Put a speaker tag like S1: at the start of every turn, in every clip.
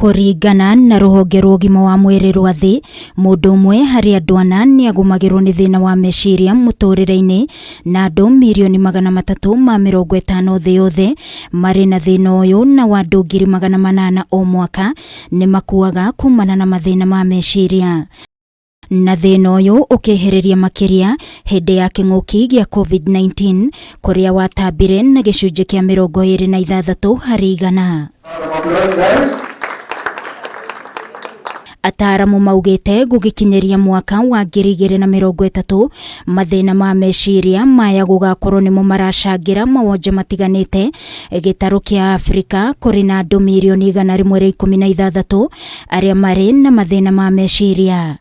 S1: Kũringana na rũhonge rwa ũgima wa mwĩrĩ rwa thĩ, mũndũ ũmwe harĩ andũ ana nĩ agũmagĩrwo nĩ thĩna wa meciria mũtũrĩre-inĩ, na andũ mirioni 350 thĩ yothe marĩ na thĩna ũyũ na wa andũ 800,000 o mwaka nĩ makuaga kumana na mathĩna ma meciria. Na thĩna ũyũ ũkĩhĩrĩria makĩria hĩndĩ ya kĩng'ũki gĩa COVID-19 kũrĩa watambire na gĩcunjĩ kĩa 26%. Ataaramu maugĩte gũgĩkinyĩria mwaka wa 2030 mathĩna ma meciria maya gũgakorwo nĩmo maracangĩra mawonje matiganĩte gĩtarũ kĩa Afrika kũrĩ na andũ mirioni 116 arĩa marĩ na mathĩna ma meciria.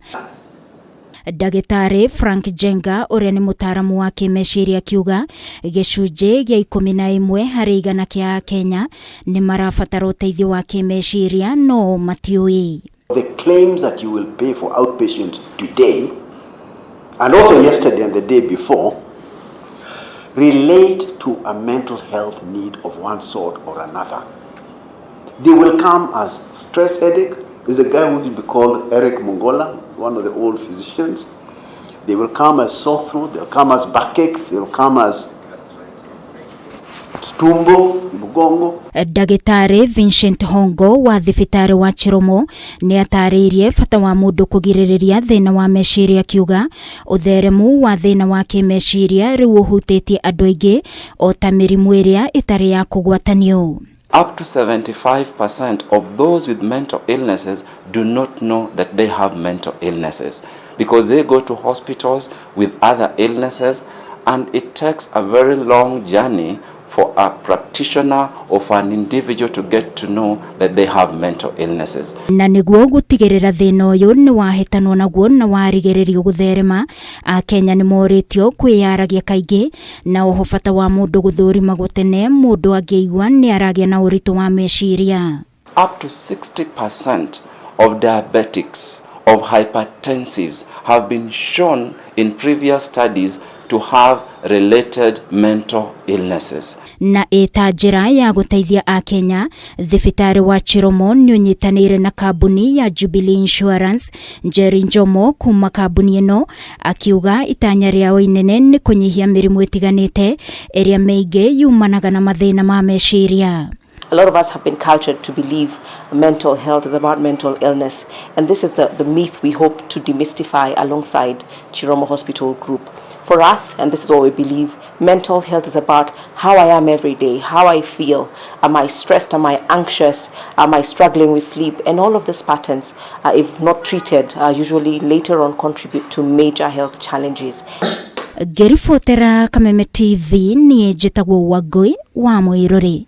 S1: Ndagĩtarĩ Frank Njenga ũrĩa nĩ mũtaaramu wa kĩmeciria akiuga gĩcunjĩ gĩa 11% kĩa Akenya nĩ marabatara ũteithio wa kĩmeciria no matiũĩ.
S2: The claims that you will pay for outpatients today and also yesterday and the day before relate to a mental health need of one sort or another. They will come as stress headache. There's a guy who will be called Eric Mongola, one of the old physicians. They will come as sore throat, they'll come as backache, they'll come as tumbo, mugongo.
S1: Ndagĩtarĩ Vincent Hongo wa thibitarĩ wa Chiromo nĩ atarĩirie bata wa mũndũ kũgirĩrĩria thĩna wa meciria akiuga ũtheremu wa thĩna wa kĩmeciria rĩu ũhutĩtie andũ aingĩ o ta mĩrimũ ĩrĩa ĩtarĩ ya kũgwatanio.
S3: Up to 75% of those with mental illnesses do not know that they have mental illnesses because they go to hospitals with other illnesses, and it takes a very long journey for a practitioner or for an individual to get to know that they have mental illnesses.
S1: Na nĩguo gũtigĩrĩra thĩna ũyũ nĩ wahĩtanwo naguo na warigĩrĩrio gũtherema, Akenya nĩ morĩtio kwĩyaragia kaingĩ na oho bata wa mũndũ gũthũrimagwo tene mũndũ angĩigua nĩ aragĩa na ũritũ wa meciria.
S3: Up to 60% of diabetics, of hypertensives have been shown in previous studies to have related mental illnesses.
S1: Na ĩta njĩra ya gũteithia Akenya, thibitarĩ wa Chiromo nĩ ũnyitanĩire na kambuni ya Jubilee Insurance. Njeri Njomo kuma kambuni ĩno akiuga itanya rĩao inene nĩ kũnyihia mĩrimũ ĩtiganĩte ĩrĩa mĩingĩ yumanaga na mathĩna ma meciria.
S4: A lot of us have been cultured to believe mental health is about mental illness, and this is the myth we hope to demystify alongside Chiromo Hospital Group. For us, and this is what we believe, mental health is about how I am every day, how I feel. Am I stressed? Am I anxious? Am I struggling with sleep? And all of these patterns, if not treated, usually later on contribute to major health challenges.
S1: Ngĩribotera Kameme TV, niĩ njĩtagwo Wangũi wa Mũirũrĩ.